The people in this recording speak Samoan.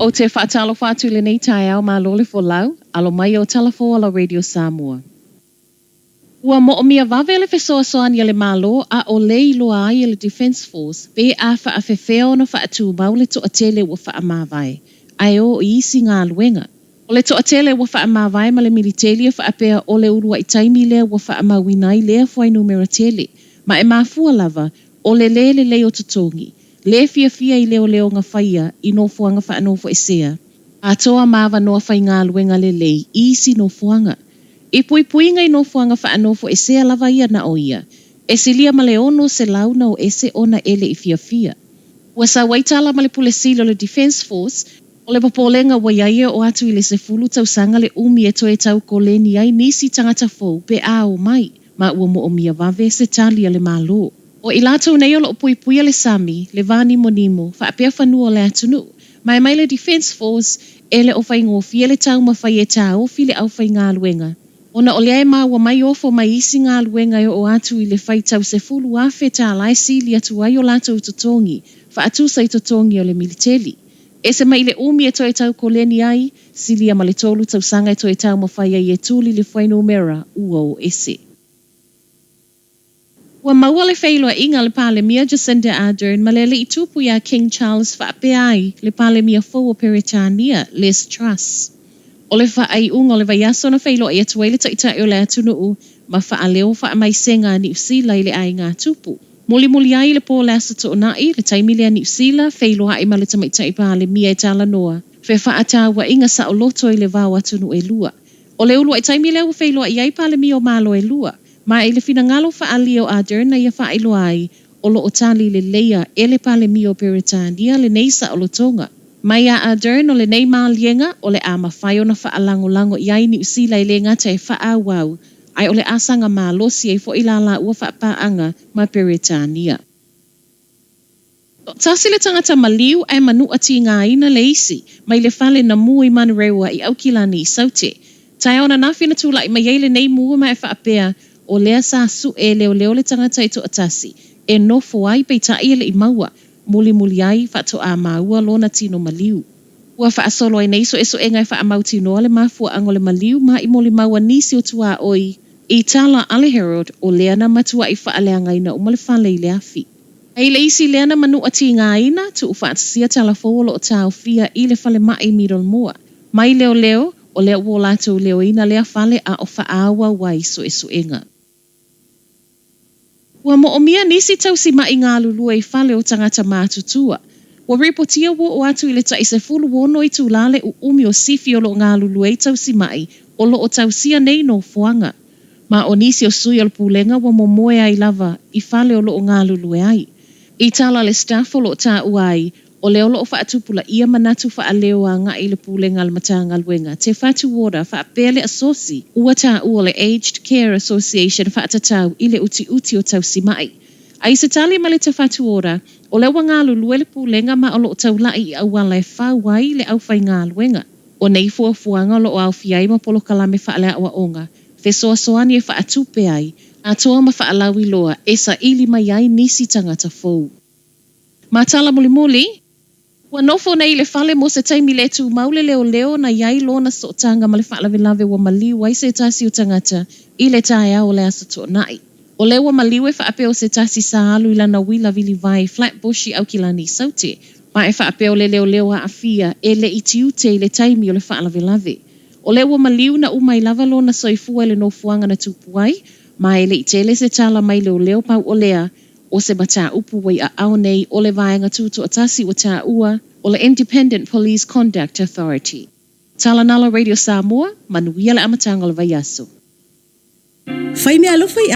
Ou te faatalofa atu i lenei taeao malo le folau, alo mai o tala fou a la Radio Samoa. Ua moomia vave le fesoasoani a le Malo ʻaʻole iloa ai e le Defence Force pe a faafefea ona faatumau le toatele ua faamavae ae o i isi galuega. O le toatele ua faamavae ma le militeli e faapea o le uluai taimi lea ua faamauina ai lea fuainumera tele, ma e mafua lava o le lē lelei o totogi, lē fiafia i leoleoga faia i nofoaga faanofoesea, atoa ma avanoa faigaluega lelei i isi nofoaga. I puipuiga i nofoaga faanofoesea lava ia na o ia, e silia ma le 600 na o ese ona e le i fiafia. Ua sau ai tala ma le Pule Sili o le Defence Force, o le popolega ua i ai e oo atu i le 10 tausaga le umi e toe tau koleni ai nisi tagata fou pe a o mai, ma ua moomia vave se tali a le Malo. O i latou nei o loo puipuia le sami, le vānimonimo, faapea fanua o le atunuu, ma e mai le Defence Force e le o faigofie le taumafai e taofi le aufaigaluega, ona o lea e maua mai ofo mai isi galuega e oo atu i le faitau $10,000 e sili atu ai o latou totogi, faatusa i totogi o le militeli. Ese mai le umi e toe tau koleni ai, silia ma le 3 tausaga e toe taumafai ai e tuli le fuainumera ua o ese. Ua maua le feiloaiga a le Palemia Jacinda Ardern ma le alii tupu iā King Charles faapea ai le Palemia fou o Peretania, Liz Truss. O le faaiuga o le vaiaso na feiloai atu ai le taitai o le atunuu ma faaleo faamaisega a Niu Sila i le aiga tupu. Mulimuli ai i le pō o le Aso Toonai, le taimi lea Niu Sila, feiloai ma le tamaitai Palemia e talanoa fefaatauaiga saoloto i le va o atunuu e lua. O le uluai taimi lea ua feiloai ai Palemia o Malo e lua, ma i le finagalo faaalia o Ardern na ia faailoa ai o loo tali lelei e le Palemia o Peretania lenei saolotoga. Mai iā Ardern o lenei maliega o le a mafai ona faalagolago i ai Niu Sila e lē gata e faaauau ae o le a saga malosi ai foi la laua faapaaga ma Peretania. Toatasi le tagata maliu ae manua tigaina le isi mai le fale na mu i Manurewa i Aukilani i Saute. Taeao ananafi na tulai mai ai lenei mu ma e faapea o lea sa sue e leoleo le tagata e toatasi e nofo ai peitai e le i maua, mulimuli ai faatoa maua lona tino maliu. Ua faasolo ai nei suesuega e faamautinoa le mafuaaga o le maliu ma i molimau a nisi o tuaoi i tala a le Herald o lea na matuai faaleagaina uma le fale i le afi. I le isi lea na manua tigaina, tuufaatasia tala fou o loo taofia i le falemai Middlemore. Mai leoleo, o lea ua latou leoina lea fale a o faaauau ai suesuega. Ua moomia nisi tausima'i galulue i fale o tagata matutua. Ua ripotia ua oo atu i le tai 16 itulā le uumi o sifi o loo galulue i tausima'i o loo tausia nei nofoaga. Ma o nisi o sui o le pulega ua momoe ai lava i fale o loo galulue ai. I tala le staff o loo taua ai, o lea o loo faatupulaia manatu faaleo aga'i i le Pulega a le Matagaluega, Te Whatu Ora faapea le asosi ua taua o le Aged Care Association faatatau i le utiuti o tausima'i. A i se tali mai le Te Whatu Ora, o lea ua galulue le Pulega ma o loo taula'i i auala e fau ai le aufaigaluega. O nei fuafuaga o loo aofia ai ma polokalame faaleaoaoga, fesoasoani e faatupe ai, atoa ma faalauiloa e saili mai ai nisi tagata fou. Ma tala mulimuli, ua nofo nei i le fale mo se taimi lē tumau le leoleo na i ai lona sootaga ma le faalavelave ua maliu ai se tasi o tagata i le taeao o le Aso Toonai. O lea ua maliu e faapea o se tasi sa alu i lana uila vilivae i Flatbush i Aukilani i Saute, ma e faapea o le leoleo aafia e le i tiute i le taimi o le faalavelave. O lea ua maliu na uma ai lava lona soifua i le nofoaga na tupu ai, ma e le i tele se tala mai leoleo pau o lea, o se mataupu ua i aao nei o le Vaega Tutoatasi ua taua o le Independent Police Conduct Authority. Tala Nalo Radio Samoa, manuia le amataga o le vaiaso. Fai meaalofa i.